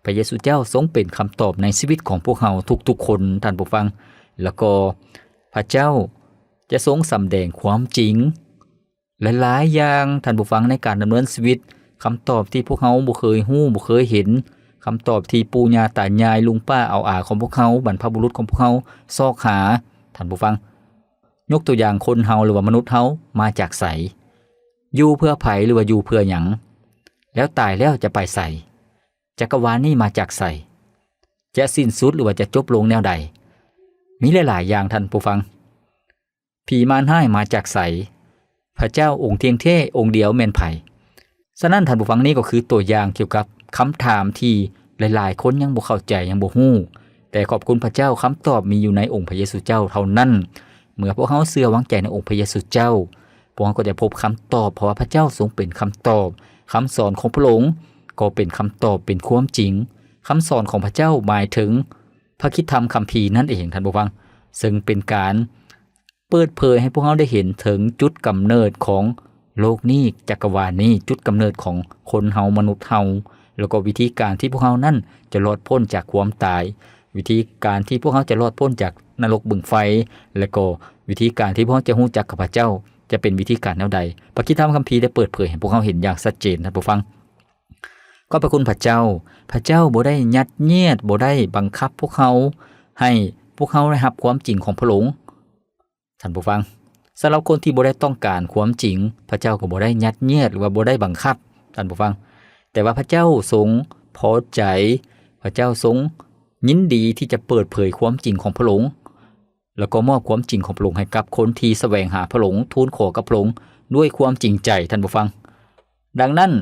ພະເຢຊູເຈົ້າຊົງເປັນຄຳຕອບໃນຊີວິດຂອງພວກເຮົາທຸກໆຄົນ, ທ່ານຜູ້ຟັງ. ແລ້ວກໍພະເຈົ້າຈະຊົງສຳແດງຄວາມຈິງຫຼາຍໆຢ່າງ, ທ່ານຜູ້ຟັງ, ໃນການດຳເນີນຊີວິດ, ຄຳຕອບທີ່ພວກເຮົາບໍ່ເຄີຍຮູ້, ບໍ່ເຄີຍເຫັນ, ຄຳຕອບທີ່ປູ່ຍ່າຕາຍາຍ, ລຸງປ້າອາວອາຂອງພວກເຮົາ, ບັນພະບຸລຸດຂອງພວກເຮົາຊອກຫາ, ທ່ານຜູ້ຟັງ. ຍົກຕົວຢ່າງ, ຄົນເຮົາ ຫຼືວ່າມະນຸດເຮົາມາຈາກໃສ? ຢູ່ເພື່ອໃຜ ຫຼືວ່າຢູ່ເພື່ອຫຍັງ? ແລ້ວຕາຍແລ້ວຈະໄປໃສ? ຈັກກະວານນີ້ມາຈາກໃສ? ຈະສິ້ນສຸດ ຫຼືວ່າຈະຈົບລົງແນວໃດ? ມີຫຼາຍໆຢ່າງ, ທ່ານຜູ້ຟັງ. ຜີມານຮ້າຍມາຈາກໃສ? ພະເຈົ້າອົງທ່ຽງແທ້ອົງດຽວແມ່ນໃຜ? ສະນັ້ນ, ທ່ານຜູ້ຟັງ, ນີ້ກໍຄືຕົວຢ່າງກ່ຽວກັບຄຳຖາມທີ່ຫຼາຍໆຄົນຍັງບໍ່ເຂົ້າໃຈ, ຍັງບໍ່ຮູ້. ແຕ່ຂອບຄຸນພະເຈົ້າ, ຄຳຕອບມີຢູ່ໃນອົງພະເຢຊູເຈົ້າເທົ່ານັ້ນ. ເມື່ອພວກເຮົາເຊື່ອວາງໃຈໃນອົງພະເຢຊູເຈົ້າ, ພວກເຮົາກໍຈະພົບຄຳຕອບ, ເພາະວ່າພະເຈົ້າຊົງເປັນຄຳຕອບ. ຄຳສອນຂອງພະອົງກໍເປັນຄຳຕອບ, ເປັນຄວາມຈິງ. ຄຳສອນຂອງພະເຈົ້າໝາຍເຖິງພະຄຣິດທຳຄຳພີນັ້ນເອງ, ທ່ານຜູ້ຟັງ, ເຊິ່ງເປັນການ ເປີດເຜີຍໃຫ້ພວກເຮົາໄດ້ເຫັນເຖິງຈຸດກຳເນີດຂອງໂລກນີ້, ຈັກກະວານນີ້, ຈຸດກຳເນີດຂອງຄົນເຮົາ, ມະນຸດເຮົາ, ແລ້ວກໍວິທີການທີ່ພວກເຮົານັ້ນຈະລອດພົ້ນຈາກຄວາມຕາຍ, ວິທີການທີ່ພວກເຮົາຈະລອດພົ້ນຈາກນະລົກບຶງໄຟ, ແລ້ວກໍວິທີການທີ່ພວກເຮົາຈະຮູ້ຈັກກັບພະເຈົ້າ ຈະເປັນວິທີການແນວໃດ? ພະຄຣິສຕະທຳຄຳພີໄດ້ເປີດເຜີຍໃຫ້ພວກເຮົາເຫັນຢ່າງຊັດເຈນ, ທ່ານຜູ້ຟັງ. ຂອບພະຄຸນພະເຈົ້າ. ພະເຈົ້າບໍ່ໄດ້ຍັດຍຽດ, ບໍ່ໄດ້ບັງຄັບພວກເຮົາໃຫ້ພວກເຮົາໄດ້ຮັບຄວາມຈິງຂອງພະອົງ. ທ່ານຜູ້ຟັງ, ສຳລັບຄົນທີ່ບໍ່ໄດ້ຕ້ອງການຄວາມຈິງ, ພະເຈົ້າກໍບໍ່ໄດ້ຍັດຍຽດ ຫຼືວ່າບໍ່ໄດ້ບັງຄັບ, ທ່ານຜູ້ຟັງ. ແຕ່ວ່າພະເຈົ້າຊົງພໍໃຈ, ພະເຈົ້າຊົງຍິນດີທີ່ຈະເປີດເຜີຍຄວາມຈິງຂອງພະອົງ, ແລ້ວກໍມອບຄວາມຈິງຂອງພະອົງໃຫ້ກັບຄົນທີ່ສະແຫວງຫາພະອົງ, ທູນຂໍກັບພະອົງດ້ວຍຄວາມຈິງໃຈ, ທ່ານຜູ້ຟັງ. ດັ່ງນັ້ນ,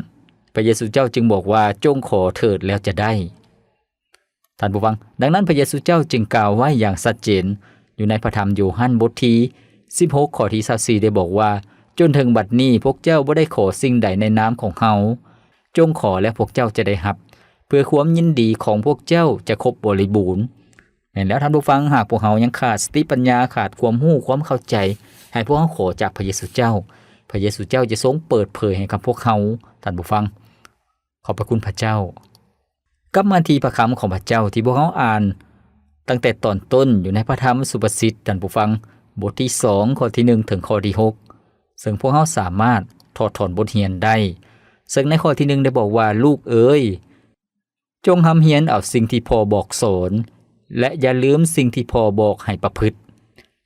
ພະເຢຊູເຈົ້າຈຶ່ງບອກວ່າ, ຈົ່ງຂໍເຖີດແລ້ວຈະໄດ້. ທ່ານຜູ້ຟັງ, ດັ່ງນັ້ນພະເຢຊູເຈົ້າຈຶ່ງກ່າວໄວ້ຢ່າງຊັດເຈນ ຢູ່ໃນພະທຳໂຢຮັນບົດທີສິບຫົກ ຂໍ້ທີຊາວສີ່ ໄດ້ບອກວ່າ, ຈົນເຖິງບັດນີ້ພວກເຈົ້າບໍ່ໄດ້ຂໍສິ່ງໃດໃນນາມຂອງເຮົາ, ຈົ່ງຂໍແລ້ວພວກເຈົ້າຈະໄດ້ຮັບ, ເພື່ອຄວາມຍິນດີຂອງພວກເຈົ້າຈະຄົບບໍລິບູນ. ແມ່ນແລ້ວທ່ານຜູ້ຟັງ, ຫາກພວກເຮົາຍັງຂາດສະຕິປັນຍາ, ຂາດຄວາມຮູ້ຄວາມເຂົ້າໃຈ, ໃຫ້ພວກເຮົາຂໍຈາກພະເຢຊູເຈົ້າ, ພະເຢຊູເຈົ້າຈະຊົງເປີດເຜີຍໃຫ້ກັບພວກເຮົາ, ທ່ານຜູ້ຟັງ. ຂອບພະຄຸນພະເຈົ້າ. ກັບມາທີ່ພະຄຳຂອງພະເຈົ້າທີ່ພວກເຮົາອ່ານຕັ້ງແຕ່ຕອນຕົ້ນ ຢູ່ໃນພະທຳສຸພາສິດ, ທ່ານຜູ້ຟັງ, ບົດທີສອງ ຂໍ້ທີໜຶ່ງ ເຖິງຂໍ້ທີຫົກ ເຊິ່ງພວກເຮົາສາມາດຖອດຖອນບົດຮຽນໄດ້. ເຊິ່ງໃນຂໍ້ທີໜຶ່ງໄດ້ບອກວ່າ, ລູກເອີຍ, ຈົ່ງຮ່ຳຮຽນເອົາສິ່ງທີ່ພໍ່ບອກສອນ ແລະ ຢ່າລືມສິ່ງທີ່ພໍ່ບອກໃຫ້ປະພຶດ.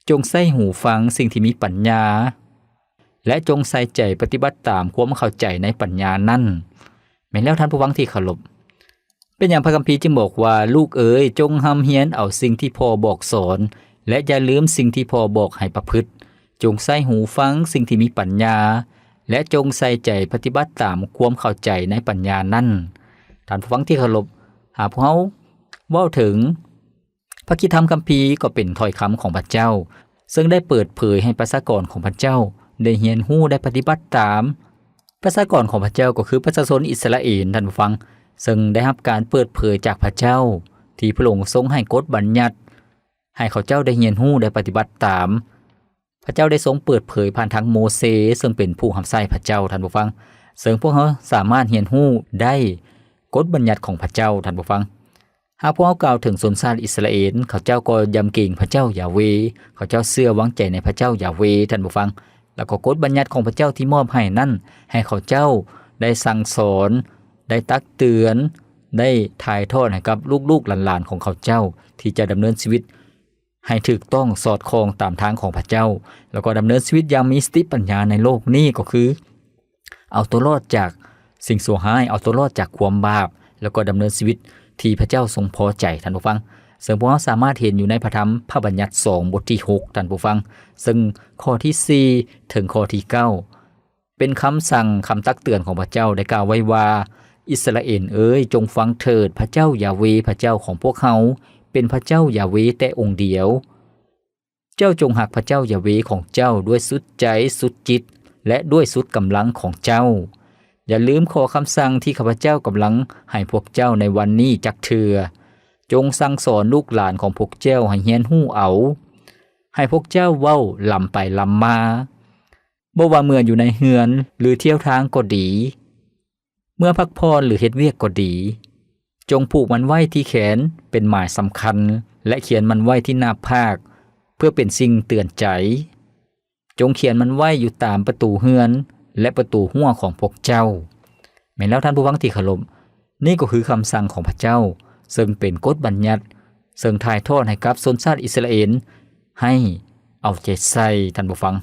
ຈົ່ງໃສ່ຫູຟັງສິ່ງທີ່ມີປັນຍາ ແລະ ຈົ່ງໃສ່ໃຈປະຕິບັດຕາມຄວາມເຂົ້າໃຈໃນປັນຍານັ້ນ. ແມ່ນແລ້ວທ່ານຜູ້ຟັງທີ່ເຄົາລົບ. ເປັນຫຍັງພະຄຳພີຈຶ່ງບອກວ່າ, ລູກເອີຍ, ຈົ່ງຮ່ຳຮຽນເອົາສິ່ງທີ່ພໍ່ບອກສອນ ແລະ ຢ່າລືມສິ່ງທີ່ພໍ່ບອກໃຫ້ປະພຶດ. ຈົ່ງໃສ່ຫູຟັງສິ່ງທີ່ມີປັນຍາ ແລະ ຈົ່ງໃສ່ໃຈປະຕິບັດຕາມຄວາມເຂົ້າໃຈໃນປັນຍານັ້ນ. ທ່ານຜູ້ຟັງທີ່ເຄົາລົບ, ຫາກພວກເຮົາເວົ້າເຖິງ ພະຄຣິສຕະທຳຄຳພີກໍເປັນຖ້ອຍຄຳຂອງພະເຈົ້າ ເຊິ່ງໄດ້ເປີດເຜີຍໃຫ້ປະຊາກອນຂອງພະເຈົ້າໄດ້ຮຽນຮູ້ ໄດ້ປະຕິບັດຕາມ. ປະຊາກອນຂອງພະເຈົ້າກໍຄືປະຊາຊົນອິດສະຣາເອນ, ທ່ານຜູ້ຟັງ, ເຊິ່ງໄດ້ຮັບການເປີດເຜີຍຈາກພະເຈົ້າ ທີ່ພະອົງຊົງໃຫ້ກົດບັນຍັດ ໃຫ້ເຂົາເຈົ້າໄດ້ຮຽນຮູ້ ໄດ້ປະຕິບັດຕາມ. ພະເຈົ້າໄດ້ຊົງເປີດເຜີຍຜ່ານທາງໂມເຊ ເຊິ່ງເປັນຜູ້ຮັບໃຊ້ພະເຈົ້າ, ທ່ານຜູ້ຟັງ, ເຊິ່ງພວກເຮົາສາມາດຮຽນຮູ້ໄດ້ກົດບັນຍັດຂອງພະເຈົ້າ, ທ່ານຜູ້ຟັງ. ຫາກພວກເຮົາກ່າວເຖິງຊົນຊາດອິດສະຣາເອນ, ເຂົາເຈົ້າກໍຢຳເກງພະເຈົ້າຢາເວ, ເຂົາເຈົ້າເຊື່ອວາງໃຈໃນພະເຈົ້າຢາເວ, ທ່ານຜູ້ຟັງ, ແລ້ວກໍກົດບັນຍັດຂອງພະເຈົ້າທີ່ມອບໃຫ້ນັ້ນ ໃຫ້ເຂົາເຈົ້າໄດ້ສັ່ງສອນ, ໄດ້ຕັກເຕືອນ, ໄດ້ຖ່າຍທອດໃຫ້ກັບລູກໆຫຼານໆຂອງເຂົາເຈົ້າ ທີ່ຈະດຳເນີນຊີວິດ ໃຫ້ຖືກຕ້ອງສອດຄ່ອງຕາມທາງຂອງພະເຈົ້າ, ແລ້ວກໍດຳເນີນຊີວິດຢ່າງມີສະຕິປັນຍາໃນໂລກນີ້, ກໍຄືເອົາຕົວລອດຈາກສິ່ງຊົ່ວຮ້າຍ, ເອົາຕົວລອດຈາກຄວາມບາບ, ແລ້ວກໍດຳເນີນຊີວິດທີ່ພະເຈົ້າຊົງພໍໃຈ, ທ່ານຜູ້ຟັງ. ເຊິ່ງພວກເຮົາສາມາດເຫັນຢູ່ໃນພະທຳພະບັນຍັດສອງ ບົດທີຫົກ, ທ່ານຜູ້ຟັງ, ເຊິ່ງຂໍ້ທີສີ່ ເຖິງຂໍ້ທີເກົ້າ ເປັນຄຳສັ່ງ, ຄຳຕັກເຕືອນຂອງພະເຈົ້າໄດ້ກ່າວໄວ້ວ່າ, ອິດສະຣາເອນເອີຍ, ຈົ່ງຟັງເຖີດ, ພະເຈົ້າຢາເວ, ພະເຈົ້າຂອງພວກເຮົາ, ເປັນພະເຈົ້າຢາເວແຕ່ອົງດຽວ. ເຈົ້າຈົ່ງຮັກພະເຈົ້າຢາເວຂອງເຈົ້າດ້ວຍສຸດໃຈ, ສຸດຈິດ ແລະ ດ້ວຍສຸດກຳລັງຂອງເຈົ້າ. ຢ່າລືມຂໍ້ຄຳສັ່ງທີ່ຂ້າພະເຈົ້າກຳລັງໃຫ້ພວກເຈົ້າໃນວັນນີ້ຈັກເທື່ອ. ຈົ່ງສັ່ງສອນລູກຫຼານຂອງພວກເຈົ້າໃຫ້ຮຽນຮູ້ເອົາ, ໃຫ້ພວກເຈົ້າເວົ້າລຳໄປລຳມາ. ບໍ່ວ່າເມື່ອຢູ່ໃນເຮືອນ ຫຼື ທ່ຽວທາງກໍດີ, ເມື່ອພັກຜ່ອນ ຫຼື ເຮັດວຽກກໍດີ, ຈົ່ງຜູກມັນໄວ້ທີ່ແຂນເປັນໝາຍສຳຄັນ ແລະ ຂຽນມັນໄວ້ທີ່ໜ້າຜາກ ເພື່ອເປັນສິ່ງເຕືອນໃຈ. ຈົ່ງຂຽນມັນໄວ້ຢູ່ຕາມປະຕູເຮືອນ ແລະ ປະຕູຮົ້ວຂອງພວກເຈົ້າ. ແມ່ນແລ້ວທ່ານຜູ້ຟັງທີ່ເຄົາລົບ, ນີ້ກໍຄືຄຳສັ່ງຂອງພະເຈົ້າ, ເຊິ່ງເປັນກົດບັນຍັດ, ເຊິ່ງຖ່າຍທອດໃຫ້ກັບຊົນຊາດອິດສະຣາເອນໃຫ້ເອົາໃຈໃສ່, ທ່ານຜູ້ຟັງ.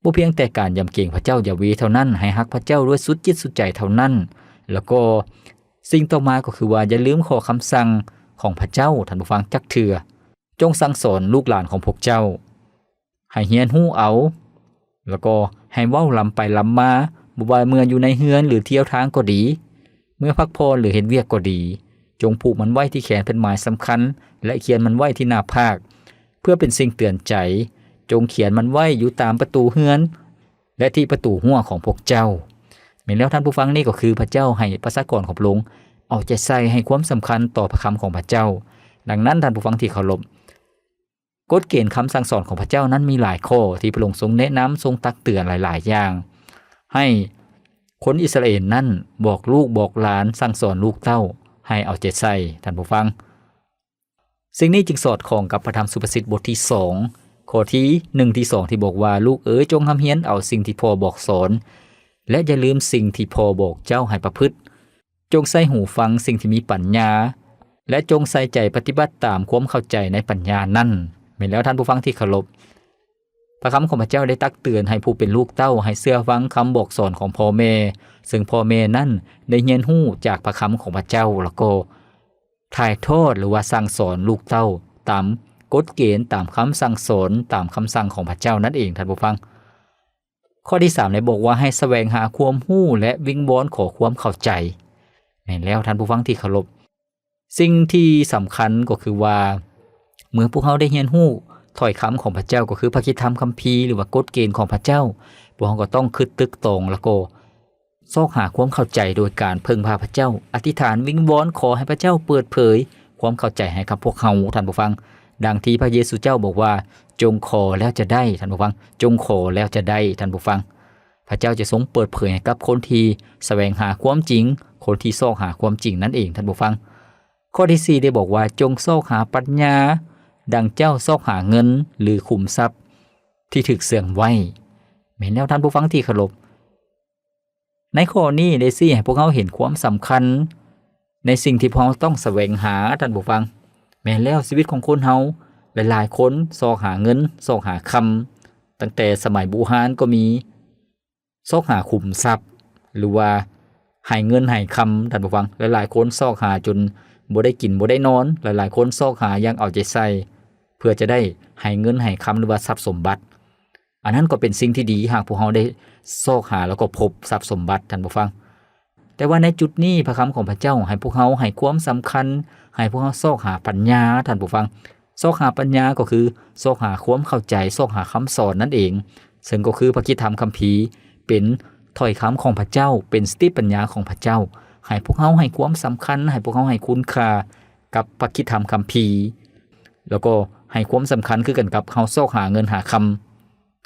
ບໍ່ພຽງແຕ່ການຢຳເກງພະເຈົ້າຢາເວເທົ່ານັ້ນ, ໃຫ້ຮັກພະເຈົ້າດ້ວຍສຸດຈິດສຸດໃຈເທົ່ານັ້ນ, ແລ້ວກໍສິ່ງຕໍ່ມາກໍຄືວ່າ ຢ່າລືມຂໍ້ຄຳສັ່ງຂອງພະເຈົ້າ, ທ່ານຜູ້ຟັງ, ຈັກເທື່ອ. ຈົ່ງສັ່ງສອນລູກຫຼານຂອງພວກເຈົ້າໃຫ້ຮຽນຮູ້ເອົາ, ແລ້ວກໍໃຫ້ເວົ້າລຳໄປລຳມາ, ບໍ່ວ່າເມື່ອຢູ່ໃນເຮືອນ ຫຼື ທ່ຽວທາງກໍດີ, ເມື່ອພັກຜ່ອນ ຫຼື ເຮັດວຽກກໍດີ. ຈົ່ງຜູກມັນໄວ້ທີ່ແຂນເປັນໝາຍສຳຄັນ ແລະ ຂຽນມັນໄວ້ທີ່ໜ້າຜາກ ເພື່ອເປັນສິ່ງເຕືອນໃຈ. ຈົ່ງຂຽນມັນໄວ້ຢູ່ຕາມປະຕູເຮືອນ ແລະ ທີ່ປະຕູຮົ້ວຂອງພວກເຈົ້າ. ແມ່ນແລ້ວທ່ານຜູ້ຟັງ, ນີ້ກໍຄືພະເຈົ້າໃຫ້ປະຊາກອນຂອງພະອົງເອົາໃຈໃສ່, ໃຫ້ຄວາມສຳຄັນຕໍ່ພະຄຳຂອງພະເຈົ້າ. ດັ່ງນັ້ນທ່ານຜູ້ຟັງທີ່ເຄົາລົບ, ກົດເກນຄຳສັ່ງສອນຂອງພະເຈົ້ານັ້ນມີຫຼາຍຂໍ້ທີ່ພະອົງຊົງແນະນຳ, ຊົງຕັກເຕືອນຫຼາຍໆຢ່າງ ໃຫ້ ຄົນອິດສະຣາເອນນັ້ນບອກລູກບອກຫຼານ ສັ່ງສອນລູກເຕົ້າໃຫ້ເອົາໃຈໃສ່, ທ່ານຜູ້ຟັງ. ສິ່ງນີ້ຈຶ່ງສອດຄ່ອງກັບພະທຳສຸພາສິດບົດທີສອງ ຂໍ້ທີໜຶ່ງ ທີສອງ ທີ່ບອກວ່າ, ລູກເອີຍ, ຈົ່ງຮ່ຳຮຽນເອົາສິ່ງທີ່ພໍ່ບອກສອນ ແລະ ຢ່າລືມສິ່ງທີ່ພໍ່ບອກເຈົ້າໃຫ້ປະພຶດ. ຈົ່ງໃສ່ຫູຟັງສິ່ງທີ່ມີປັນຍາ ແລະ ຈົ່ງໃສ່ໃຈປະຕິບັດຕາມຄວາມເຂົ້າໃຈໃນປັນຍານັ້ນ. ແມ່ນແລ້ວ, ທ່ານຜູ້ຟັງທີ່ເຄົາລົບ, ພະຄຳຂອງພະເຈົ້າໄດ້ຕັກເຕືອນໃຫ້ຜູ້ເປັນລູກເຕົ້າໃຫ້ເຊື່ອຟັງຄຳບອກສອນຂອງພໍ່ແມ່, ເຊິ່ງພໍ່ແມ່ນັ້ນໄດ້ຮຽນຮູ້ຈາກພະຄຳຂອງພະເຈົ້າ ແລ້ວກໍຖ່າຍທອດ ຫຼືວ່າສັ່ງສອນລູກເຕົ້າຕາມກົດເກນ, ຕາມຄຳສັ່ງສອນ, ຕາມຄຳສັ່ງຂອງພະເຈົ້ານັ້ນເອງ, ທ່ານຜູ້ຟັງ. ຂໍ້ທີສາມໄດ້ບອກວ່າໃຫ້ສະແຫວງຫາຄວາມຮູ້ ແລະ ວິງວອນຂໍຄວາມເຂົ້າໃຈ. ແມ່ນແລ້ວ, ທ່ານຜູ້ຟັງທີ່ເຄົາລົບ, ສິ່ງທີ່ສຳຄັນກໍຄືວ່າ ເມື່ອພວກເຮົາໄດ້ຮຽນຮູ້ຖ້ອຍຄຳຂອງພະເຈົ້າ, ກໍຄືພະຄຣິສຕະທຳຄຳພີ ຫຼືວ່າກົດເກນຂອງພະເຈົ້າ, ພວກເຮົາກໍຕ້ອງຄິດຕຶກຕອງ ແລ້ວກໍຊອກຫາຄວາມເຂົ້າໃຈໂດຍການເພິ່ງພາພະເຈົ້າ, ອະທິຖານວິງວອນຂໍໃຫ້ພະເຈົ້າເປີດເຜີຍຄວາມເຂົ້າໃຈໃຫ້ກັບພວກເຮົາ, ທ່ານຜູ້ຟັງ. ດັ່ງທີ່ພະເຢຊູເຈົ້າບອກວ່າ, ຈົ່ງຂໍແລ້ວຈະໄດ້, ທ່ານຜູ້ຟັງ, ຈົ່ງຂໍແລ້ວຈະໄດ້, ທ່ານຜູ້ຟັງ. ພະເຈົ້າຈະຊົງເປີດເຜີຍໃຫ້ກັບຄົນທີ່ສະແຫວງຫາຄວາມຈິງ, ຄົນທີ່ຊອກຫາຄວາມຈິງນັ້ນເອງ, ທ່ານຜູ້ຟັງ. ຂໍ້ທີສີ່ໄດ້ບອກວ່າ, ຈົ່ງຊອກຫາປັນຍາ ດັ່ງເຈົ້າຊອກຫາເງິນ ຫຼື ຂຸມຊັບທີ່ຖືກເຊື່ອງໄວ້. ແມ່ນແລ້ວ, ທ່ານຜູ້ຟັງທີ່ເຄົາລົບ, ໃນຂໍ້ນີ້ໄດ້ຊີ້ໃຫ້ພວກເຮົາເຫັນຄວາມສຳຄັນໃນສິ່ງທີ່ພວກເຮົາຕ້ອງສະແຫວງຫາ, ທ່ານຜູ້ຟັງ. ແມ່ນແລ້ວ, ຊີວິດຂອງຄົນເຮົາຫຼາຍໆຄົນຊອກຫາເງິນ, ຊອກຫາຄຳ, ຕັ້ງແຕ່ສະໄໝບູຮານກໍມີ, ຊອກຫາຂຸມຊັບ ຫຼືວ່າຫາເງິນຫາຄຳ, ທ່ານຜູ້ຟັງ. ຫຼາຍໆຄົນຊອກຫາຈົນບໍ່ໄດ້ກິນບໍ່ໄດ້ນອນ, ຫຼາຍໆຄົນຊອກຫາຢ່າງເອົາໃຈໃສ່ ເພື່ອຈະໄດ້ຫາເງິນຫາຄຳ ຫຼືວ່າຊັບສົມບັດ. ອັນນັ້ນກໍເປັນສິ່ງທີ່ດີ ຫາກພວກເຮົາໄດ້ຊອກຫາ ແລ້ວກໍພົບຊັບສົມບັດ, ທ່ານຜູ້ຟັງ. ແຕ່ວ່າໃນຈຸດນີ້ ພະຄຳຂອງພະເຈົ້າໃຫ້ພວກເຮົາໃຫ້ຄວາມສຳຄັນ, ໃຫ້ພວກເຮົາຊອກຫາປັນຍາ, ທ່ານຜູ້ຟັງ. ຊອກຫາປັນຍາກໍຄືຊອກຫາຄວາມເຂົ້າໃຈ, ຊອກຫາຄຳສອນນັ້ນເອງ, ເຊິ່ງກໍຄືພະຄຣິສຕະທຳຄຳພີ, ເປັນຖ້ອຍຄຳຂອງພະເຈົ້າ, ເປັນສະຕິປັນຍາຂອງພະເຈົ້າ. ໃຫ້ພວກເຮົາໃຫ້ຄວາມສຳຄັນ, ໃຫ້ພວກເຮົາໃຫ້ຄຸນຄ່າກັບພະຄຣິສຕະທຳຄຳພີ, ແລ້ວກໍໃຫ້ຄວາມສຳຄັນຄືກັນກັບເຮົາຊອກຫາເງິນຫາຄຳ.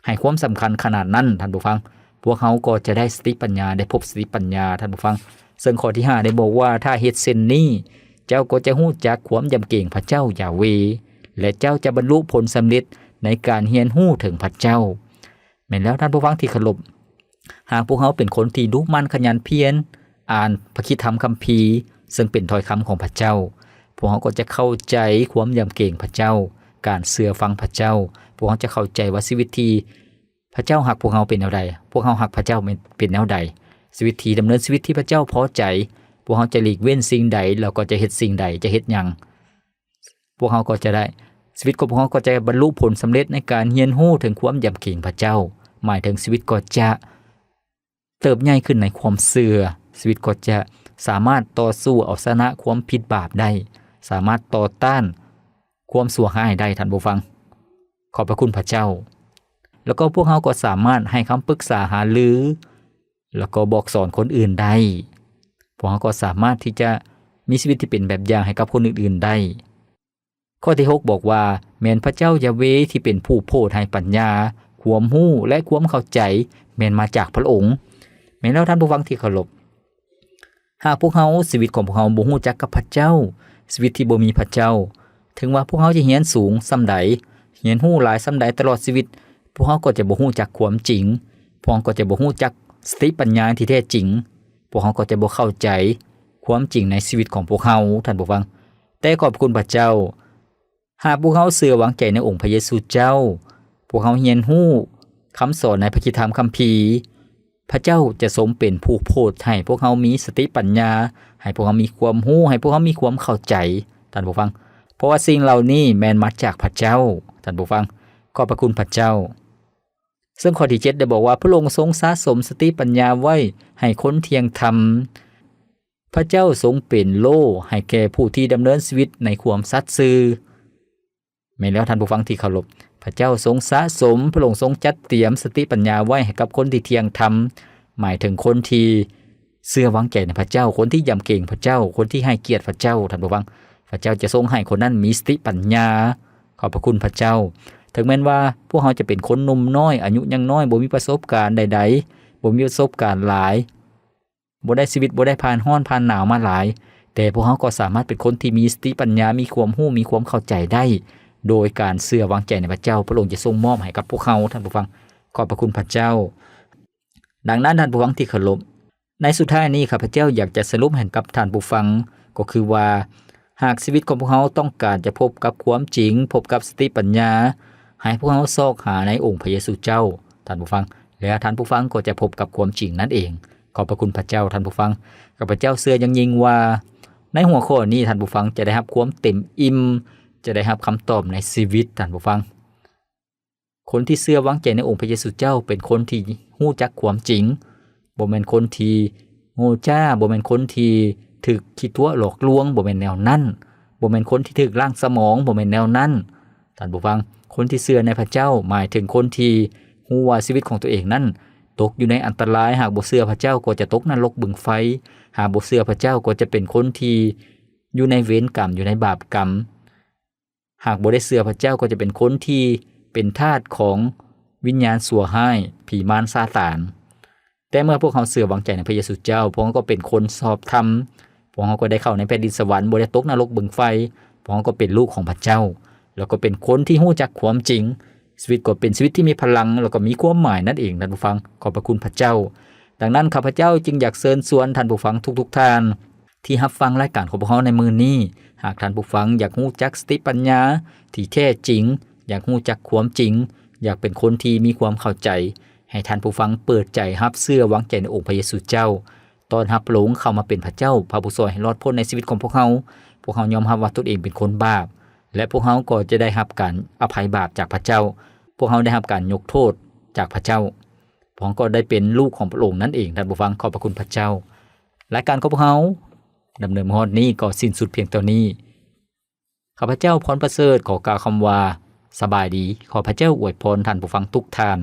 ໃຫ້ຄວາມສຳຄັນຂະໜາດນັ້ນ, ທ່ານຜູ້ຟັງ, ພວກເຮົາກໍຈະໄດ້ສະຕິປັນຍາ, ໄດ້ພົບສະຕິປັນຍາ, ທ່ານຜູ້ຟັງ. ເຊິ່ງຂໍ້ທີຫ້າໄດ້ບອກວ່າ, ຖ້າເຮັດເຊັ່ນນີ້, ເຈົ້າກໍຈະຮູ້ຈັກຄວາມຢຳເກງພະເຈົ້າຢາເວ, ແລະ ເຈົ້າຈະບັນລຸຜົນສຳເລັດໃນການຮຽນຮູ້ເຖິງພະເຈົ້າ. ແມ່ນແລ້ວ, ທ່ານຜູ້ຟັງທີ່ເຄົາລົບ, ຫາກພວກເຮົາເປັນຄົນທີ່ດຸໝັ່ນຂະຫຍັນພຽນ ອ່ານພະຄຣິສຕະທຳຄຳພີ, ເຊິ່ງເປັນຖ້ອຍຄຳຂອງພະເຈົ້າ, ພວກເຮົາກໍຈະເຂົ້າໃຈຄວາມຢຳເກງພະເຈົ້າ, ການເຊື່ອຟັງພະເຈົ້າ. ພວກເຮົາຈະເຂົ້າໃຈວ່າຊີວິດທີ່ພະເຈົ້າຮັກພວກເຮົາເປັນແນວໃດ, ພວກເຮົາຮັກພະເຈົ້າເປັນແນວໃດ, ຊີວິດທີ່ດຳເນີນຊີວິດທີ່ພະເຈົ້າພໍໃຈ, ພວກເຮົາຈະຫຼີກເວັ້ນສິ່ງໃດ ແລ້ວກໍຈະເຮັດສິ່ງໃດ, ຈະເຮັດຫຍັງ. ພວກເຮົາກໍຈະໄດ້, ຊີວິດຂອງພວກເຮົາກໍຈະບັນລຸຜົນສຳເລັດໃນການຮຽນຮູ້ເຖິງຄວາມຢຳເກງພະເຈົ້າ, ໝາຍເຖິງຊີວິດກໍຈະເຕີບໃຫຍ່ຂຶ້ນໃນຄວາມເຊື່ອ, ຊີວິດກໍຈະສາມາດຕໍ່ສູ້ເອົາຊະນະຄວາມຜິດບາບໄດ້, ສາມາດຕໍ່ຕ້ານຄວາມຊົ່ວຮ້າຍໄດ້, ທ່ານຜູ້ຟັງ. ຂອບພະຄຸນພະເຈົ້າ. ແລ້ວກໍພວກເຮົາກໍສາມາດໃຫ້ຄຳປຶກສາຫາລື ແລ້ວກໍບອກສອນຄົນອື່ນໄດ້. ພວກເຮົາກໍສາມາດທີ່ຈະມີຊີວິດທີ່ເປັນແບບຢ່າງໃຫ້ກັບຄົນອື່ນໆໄດ້. ຂໍ້ທີຫົກບອກວ່າ, ແມ່ນພະເຈົ້າຢາເວທີ່ເປັນຜູ້ໂຜດໃຫ້ປັນຍາ, ຄວາມຮູ້ ແລະ ຄວາມເຂົ້າໃຈ ແມ່ນມາຈາກພະອົງ. ແມ່ນແລ້ວ, ທ່ານຜູ້ຟັງທີ່ເຄົາລົບ. ຫາກພວກເຮົາ, ຊີວິດຂອງພວກເຮົາບໍ່ຮູ້ຈັກກັບພະເຈົ້າ, ຊີວິດທີ່ບໍ່ມີພະເຈົ້າ, ເຖິງວ່າພວກເຮົາຈະຮຽນສູງສ່ຳໃດ, ຮຽນຮູ້ຫຼາຍສ່ຳໃດຕະຫຼອດຊີວິດ, ພວກເຮົາກໍຈະບໍ່ຮູ້ຈັກຄວາມຈິງ, ພວກເຮົາກໍຈະບໍ່ຮູ້ຈັກສະຕິປັນຍາທີ່ແທ້ຈິງ, ພວກເຮົາກໍຈະບໍ່ເຂົ້າໃຈຄວາມຈິງໃນຊີວິດຂອງພວກເຮົາ, ທ່ານຜູ້ຟັງ. ແຕ່ຂອບຄຸນພະເຈົ້າ, ຫາກພວກເຮົາເຊື່ອວາງໃຈໃນອົງພະເຢຊູເຈົ້າ, ພວກເຮົາຮຽນຮູ້ຄຳສອນໃນພະຄຣິສຕະທຳຄຳພີ, ພະເຈົ້າຈະຊົງເປັນຜູ້ໂຜດໃຫ້ພວກເຮົາມີສະຕິປັນຍາ, ໃຫ້ພວກເຮົາມີຄວາມຮູ້, ໃຫ້ພວກເຮົາມີຄວາມເຂົ້າໃຈ, ທ່ານຜູ້ຟັງ. ເພາະວ່າສິ່ງເຫຼົ່ານີ້ແມ່ນມາຈາກພະເຈົ້າ, ທ່ານຜູ້ຟັງ. ຂອບພະຄຸນພະເຈົ້າ. ເຊິ່ງຂໍ້ທີເຈັດໄດ້ບອກວ່າ, ພະອົງຊົງສະສົມສະຕິປັນຍາໄວ້ໃຫ້ຄົນທ່ຽງທຳ. ພະເຈົ້າຊົງເປັນໂລ່ໃຫ້ແກ່ຜູ້ທີ່ດຳເນີນຊີວິດໃນຄວາມສັດຊື່. ແມ່ນແລ້ວ, ທ່ານຜູ້ຟັງທີ່ເຄົາລົບ, ພະເຈົ້າຊົງສະສົມ, ພະອົງຊົງຈັດຕຽມສະຕິປັນຍາໄວ້ໃຫ້ກັບຄົນທີ່ທ່ຽງທຳ, ໝາຍເຖິງຄົນທີ່ເຊື່ອວາງໃຈໃນພະເຈົ້າ, ຄົນທີ່ຢຳເກງພະເຈົ້າ, ຄົນທີ່ໃຫ້ກຽດພະເຈົ້າ, ທ່ານຜູ້ຟັງ. ພະເຈົ້າຈະຊົງໃຫ້ຄົນນັ້ນມີສະຕິປັນຍາ. ຂອບພະຄຸນພະເຈົ້າ. ເຖິງແມ່ນວ່າພວກເຮົາຈະເປັນຄົນໜຸ່ມນ້ອຍ, ອາຍຸຍັງນ້ອຍ, ບໍ່ມີປະສົບການໃດໆ, ບໍ່ມີປະສົບການຫຼາຍ, ບໍ່ໄດ້ ຊີວິດບໍ່ໄດ້ຜ່ານຮ້ອນຜ່ານໜາວມາຫຼາຍ, ແຕ່ພວກເຮົາກໍສາມາດເປັນຄົນທີ່ມີສະຕິປັນຍາ, ມີຄວາມຮູ້, ມີຄວາມເຂົ້າໃຈໄດ້ ໂດຍການເຊື່ອວາງໃຈໃນພະເຈົ້າ. ພະອົງຈະຊົງມອບໃຫ້ກັບພວກເຮົາ, ທ່ານຜູ້ຟັງ. ຂອບພະຄຸນພະເຈົ້າ. ດັ່ງນັ້ນ, ທ່ານຜູ້ຟັງທີ່ເຄົາລົບ, ໃນສຸດທ້າຍນີ້ ຂ້າພະເຈົ້າຢາກຈະສະຫຼຸບໃຫ້ກັບທ່ານຜູ້ຟັງ ກໍຄືວ່າ ຫາກຊີວິດຂອງພວກເຮົາຕ້ອງການຈະພົບກັບຄວາມຈິງ, ພົບກັບສະຕິປັນຍາ, ໃຫ້ພວກເຮົາຊອກຫາໃນອົງພະເຢຊູເຈົ້າ, ທ່ານຜູ້ຟັງ, ແລ້ວທ່ານຜູ້ຟັງກໍຈະພົບກັບຄວາມຈິງນັ້ນເອງ. ຂອບພະຄຸນພະເຈົ້າ, ທ່ານຜູ້ຟັງ. ຂ້າພະເຈົ້າເຊື່ອຢ່າງຍິ່ງວ່າ ໃນຫົວຂໍ້ນີ້ ທ່ານຜູ້ຟັງຈະໄດ້ຮັບຄວາມເຕັມອີ່ມ, ຈະໄດ້ຮັບຄຳຕອບໃນຊີວິດ, ທ່ານຜູ້ຟັງ. ຄົນທີ່ເຊື່ອວາງໃຈໃນອົງພະເຢຊູເຈົ້າເປັນຄົນທີ່ຮູ້ຈັກຄວາມຈິງ, ບໍ່ແມ່ນຄົນທີ່ໂງ່ຈ້າ, ບໍ່ແມ່ນຄົນທີ່ຖືກຂີ້ຕົວະຫຼອກລວງ, ບໍ່ແມ່ນແນວນັ້ນ, ບໍ່ແມ່ນຄົນທີ່ຖືກລ້າງສະໝອງ, ບໍ່ແມ່ນແນວນັ້ນ, ທ່ານຜູ້ຟັງ. ຄົນທີ່ເຊື່ອໃນພະເຈົ້າ ໝາຍເຖິງຄົນທີ່ຮູ້ວ່າຊີວິດຂອງຕົວເອງນັ້ນຕົກຢູ່ໃນອັນຕະລາຍ, ຫາກບໍ່ເຊື່ອພະເຈົ້າກໍຈະຕົກນະລົກບຶງໄຟ, ຫາກບໍ່ເຊື່ອພະເຈົ້າກໍຈະເປັນຄົນທີ່ຢູ່ໃນເວນກຳ, ຢູ່ໃນບາບກຳ. ຫາກບໍ່ໄດ້ເຊື່ອພະເຈົ້າກໍຈະເປັນຄົນທີ່ເປັນທາດຂອງວິນຍານຊົ່ວຮ້າຍ, ຜີມານຊາຕານ. ແຕ່ເມື່ອພວກເຮົາເຊື່ອວາງໃຈໃນພະເຢຊູເຈົ້າ, ພວກເຮົາກໍເປັນຄົນຊອບທຳ, ພວກເຮົາກໍໄດ້ເຂົ້າໃນແຜ່ນດິນສະຫວັນ, ບໍ່ໄດ້ຕົກນະລົກບຶງໄຟ, ພວກເຮົາກໍເປັນລູກຂອງພະເຈົ້າ, ແລ້ວກໍເປັນຄົນທີ່ຮູ້ຈັກຄວາມຈິງ. ຊີວິດກໍເປັນຊີວິດທີ່ມີພະລັງ ແລ້ວກໍມີຄວາມໝາຍນັ້ນເອງ, ທ່ານຜູ້ຟັງ. ຂອບພະຄຸນພະເຈົ້າ. ດັ່ງນັ້ນ ຂ້າພະເຈົ້າຈຶ່ງຢາກເຊີນຊວນທ່ານຜູ້ຟັງທຸກໆທ່ານ ທີ່ຮັບຟັງລາຍການຂອງພວກເຮົາໃນມື້ນີ້, ຫາກທ່ານຜູ້ຟັງຢາກຮູ້ຈັກສະຕິປັນຍາທີ່ແທ້ຈິງ, ຢາກຮູ້ຈັກຄວາມຈິງ, ຢາກເປັນຄົນທີ່ມີຄວາມເຂົ້າໃຈ, ໃຫ້ທ່ານຜູ້ຟັງເປີດໃຈຮັບເຊື່ອວາງໃຈໃນອົງພະເຢຊູເຈົ້າ, ຕ້ອນຮັບພະອົງເຂົ້າມາເປັນພະເຈົ້າ, ພະຜູ້ຊ່ວຍໃຫ້ລອດພົ້ນໃນຊີວິດຂອງພວກເຮົາ. ພວກເຮົາຍອມຮັບວ່າຕົນເອງເປັນຄົນບາບ, ແລະ ພວກເຮົາກໍຈະໄດ້ຮັບການອະໄພບາບຈາກພະເຈົ້າ. ພວກເຮົາໄດ້ຮັບການຍົກໂທດຈາກພະເຈົ້າ. ພວກເຮົາກໍໄດ້ເປັນລູກຂອງພະອົງນັ້ນເອງ, ທ່ານຜູ້ຟັງ. ຂອບພະຄຸນພະເຈົ້າ. ລາຍການຂອງພວກເຮົາດຳເນີນມາຮອດນີ້ກໍສິ້ນສຸດພຽງເທົ່ານີ້. ຂ້າພະເຈົ້າ ພອນປະເສີດ ຂໍກ່າວຄຳວ່າ ສະບາຍດີ. ຂໍພະເຈົ້າອວຍພອນທ່ານຜູ້ຟັງທຸກທ່ານ.